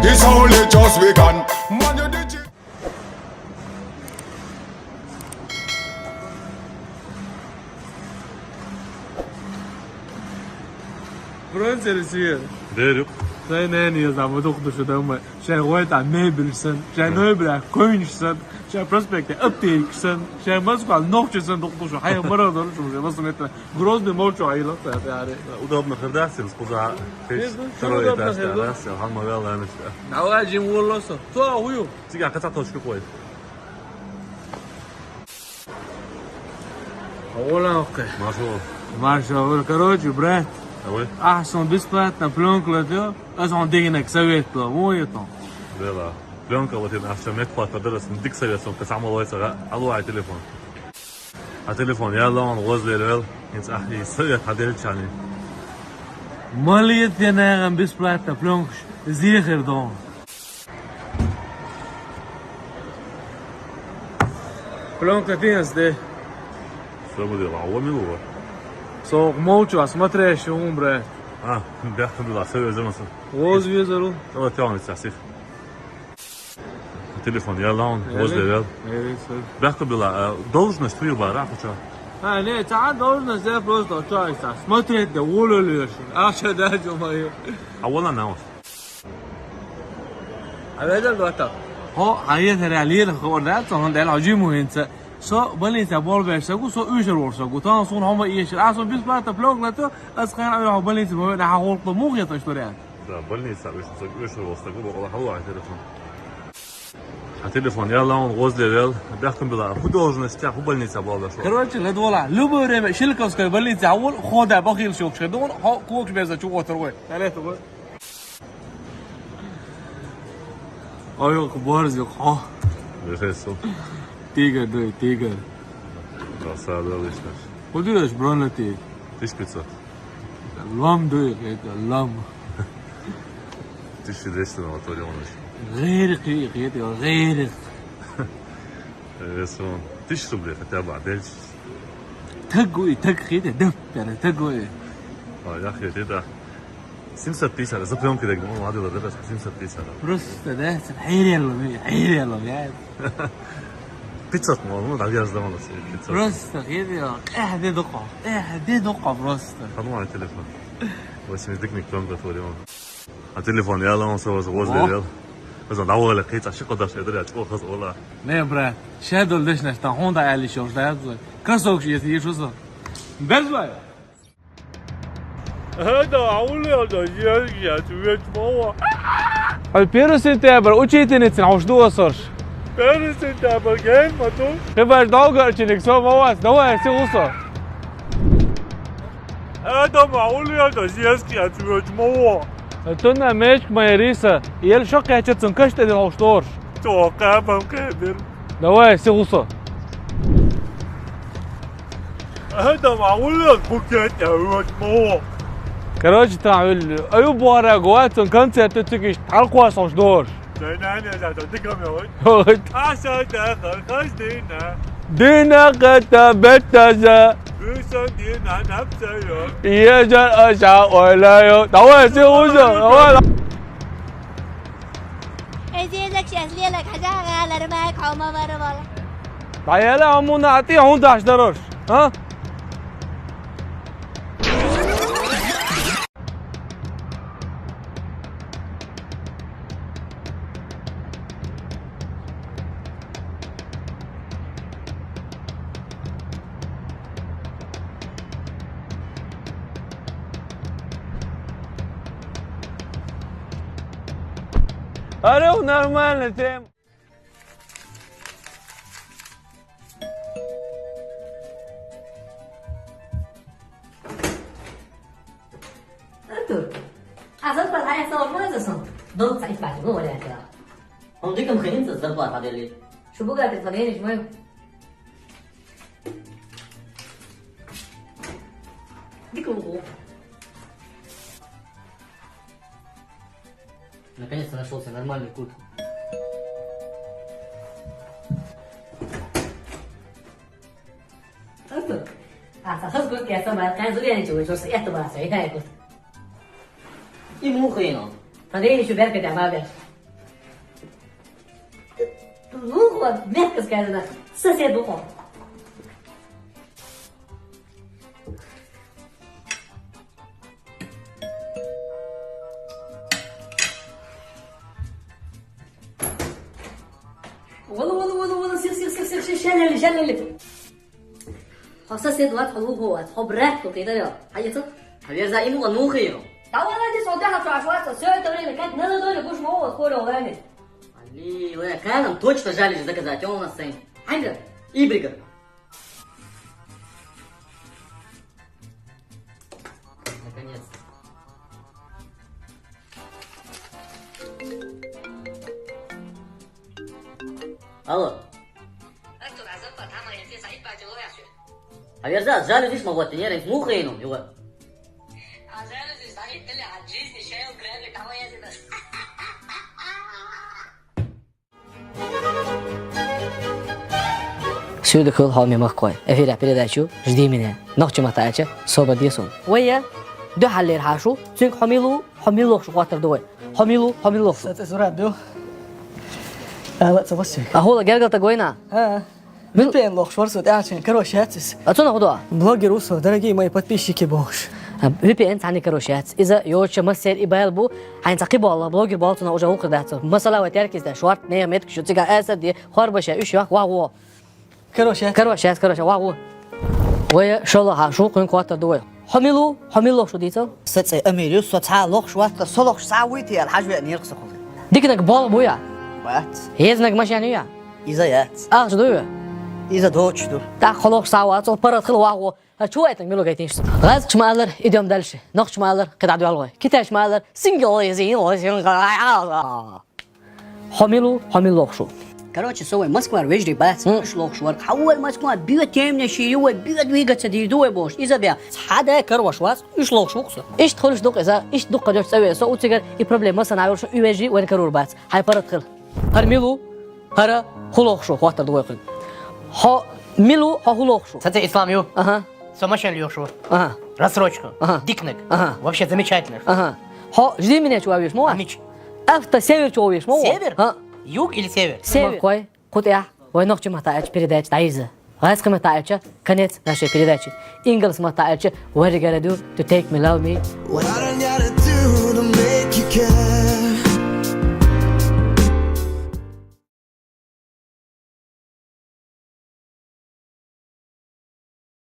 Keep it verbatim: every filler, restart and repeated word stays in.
It's only just begun. Man, you did it. Бронзер сиер. Дээрүк. Сайн нэн я зам духту шудамай. Шай гойта мебель сэн. Шай нойбра койнш сэн. Шай проспекте аптек сэн. Шай Москва ногч сэн духту шу. Хай мара дор шу. Шай восемь метра. Грозный молчу айла. Яри. Удобно хердасил спуза. Пеш. Второй этаж. Раз. Хан мавел анышта. Давай жим уллосо. Туа хую. Тига ката точку кой. Ола окей. Машо. Машо, короче, брат. Давай. Ахсон бесплатно пленка латё. Аз он дегенек совет то. Мой это. Бела. Пленка вот ин ахша мекпа кадерас дик совет сон касамалой сага. Алло, ай телефон. А телефон, я лаун возле лел. Инц ах и совет хадель чани. Малиет я наган бесплатно пленка. Зихер дон. Пленка тинс де. Что будет? А он его? Со молчу, а смотрящий ум, бра. А, бяхта была, все везем. Воз везеру. Давай тянет сасих. Телефон, я лаун, возле вел. Бяхта была, а, должность твою бара, хочу. А, не, та должность я просто отчаялся. Смотреть, да, уволили. А что дальше, мою? А вон она. Аведа лота. Хо, ая тера лир хо да, то хон дел хожи муинца. Со больница бол бешсагу, со уйшер ворсагу. Тан сон хома иешер. А сон бесплатно пленка латё, аз хан ай больница бо на хол то мух я то история. Да, больница уйшер, уйшер ворсагу, бо ала халу ай телефон. А телефон, я лаун возле вел, бяхтун была, ху должность, ху больница была дошла. Короче, ледвола, любое время Шелковская больница, а он хода бахил шок шедон, хо кок без чего оторвой. Далее то. Ой, ох, борзый, хо. Бефесу. Тигр, дой, тигр. Красава, да, лишнаш. Куди еш, бронати? Тысяча пятьсот. Лам, дой, это лам. Тысяча двести на отворённый. Гейрик, гейрик, гейрик. Весу. Тысяча рублей хотя бы, а дальше? Тагуй, тагуй, да, да, тагуй. А, я хе, да. Семьсот пятьдесят, за пленки так, ну, ладно, да, семьсот пятьдесят. Просто, да, хейрелом, хейрелом, я. Пятьсот, ну, ну, да, я сдавал на себе пятьсот. Просто, хейрелом, эх, де доко, эх, де доко, просто. Подумай телефон. Восемьдесят дикник пленка отворил. А телефон, я лаун сразу возле вел. О. Возле вел. Кыца, ши кодаш, я дыря, чего хаз ола. Не, брат, ща дол деш наш, та Honda али шош, да, я. Кроссовки, если ешо со. Без лай. Это, а уле, это, я, я, цвет мова. А первый сентябрь, учительница, а уж дуа сорш. Первый сентябрь, ген, мату. Ты баш долго ученик, со мова, давай, все усо. Адам, а уле, это, зески, а цвет мова. Тунна мечк моя риса, ел шо качет сон каште дел хошторш. Чё, капам кабир. Давай, все усо. Адам, а уле, букет, а вот мова. Короче, там, аю бора, гуат сон концерт, ты цикиш, алкуа сон хошторш. Динэ не зато дикам ёй. Ой. Аса дахар хаз динэ. Динэ гата бетаза. Бюсэн динэ напсайо. Езер аша ойлайо. Давай, все уже. Давай. Эзезек сейчас лелек хажа галарма калма вары вала. Даяла амуна ати он даш дарош. А? Алло, нормально, тема. Артур, а зарплата аяса ормазасан? Дол цайт бачы, бо вариант. Он дикам хрен за зарплата дели. Шубуга ты фадениш мой. Дикам ху. Наконец-то нашёлся нормальный кут. Артур, а, сахаз кут кяса мар, кан зугяни чугу, чугу, это баса, это кут. И муху ино. Подери ещё берка, да, бабе. Ну вот, мягко сказано. Сосед ухом. Вала, вала, вала, вала, сих, сих, сих, сих, сих, шалели, шалели. Хьо сосед вац, хьо лугӀо вац, хьо брат хьо кхетарел. Хьаэцал? Хьаверза, имула нухийну. Давай, ради, сюда, хьо чу ашваца, всё это время, как на ладони, будешь мова, скоро вами. Али, ле, калам точно жаль же заказать, он у нас стоит. Айда, ибрига. Наконец-то. Алло. Хьаверза, жаль, видишь, могу отнять, мухрину, его. Сюда хул хьо мемах кой. Эфира передачу «Жди меня». Нохчи матача, собади сун. Вая, дуьхьаллера хьашу, цуьнга хьо мила ву, хьо мила лохуш хоаттар ду вай. Хьо мила ву, хьо мила лохуш. Саца зура ду. Ала ца васик. А хьула гергал таг вайна? А. Мил- Ви пи эн лохуш вара со тӀаьхьачийн, короче, яц иза. А цунах хӀу? Блогер ву со, дорогие мои подписчики бохуш. А, ви пи эн цхьанне, короче, яц. Иза йоцуша массер и байла бу, хьайна цхьа кхиболла, блогер болла цунах уже вукхар дац. Масала вай теркис да, шорт, нех меткаш ю, цига асар ди, хорбаша, уьш йох, вах, во. Короче, яц. Короче, яц, короче, вах, во. Вай шолла хьашу, кхуьнга хоттар ду вай. Хьо мила ву? Хьо мила лохуш ву дийцал? Са цӀе Амир ю, со цхьа лохуш вац, со лохуш цхьа вуй те аьлла, хьажа веана нерх са хуле. Диканаг болх бу я? Бац. Езнаг машен ю я? Иза яц. Ахча ду я? Иза доцуш ду. ТӀаккха хьо лохуш цхьа вац, цул паргӀат хила вагӀо. Хьа чу вайтанг мила гайтинаш? ГӀазкхаш ма аллара, идём дальше. Нохчаш ма аллара, кхидӀа доьлгӀой. Китайш ма аллара, сингал езин, езин. Хьо мила ву, хьо мила лохуш ву? Короче, со вай Москвара вежарий бац, М. Уьш лохуш вара. Хьо вай Москва, бе темнеши ю вай, бе двигаться дийр ду вай бохуш. Иза бе. Цхьа да карваш вац, уьш лохуш ву-кх со. Иштта хуьлуш ду-кх иза, иштта дуккха деш цӀа ве со, у цигара и проблема ма санна йолуш, и вежарий вайн карор бац. Хьайн паргӀат хила. ХӀара мила ву? ХӀара хӀун лохуш ву? Хоттар ду вай кхуьнга. Хьо мила ву, хьо хӀун лохуш ву? Саца Ислам ю. Аха. Со машен лоьхуш ву. Аха. Рассрочка. Аха. Диканаг. Аха. Вообще замечательно. Аха. Хьо Жди меня чу вовеш ма вац? Амич. Авто Север чу вовеш ма вац? Север? А. Юг или север? Север. Кху тӀехь вай нохчи матаьча передача дӀайиза. ГӀазкхи матаьча конец нашей передачи. Ингалс матаьча What you gotta do to take me, love me. What I gotta do to make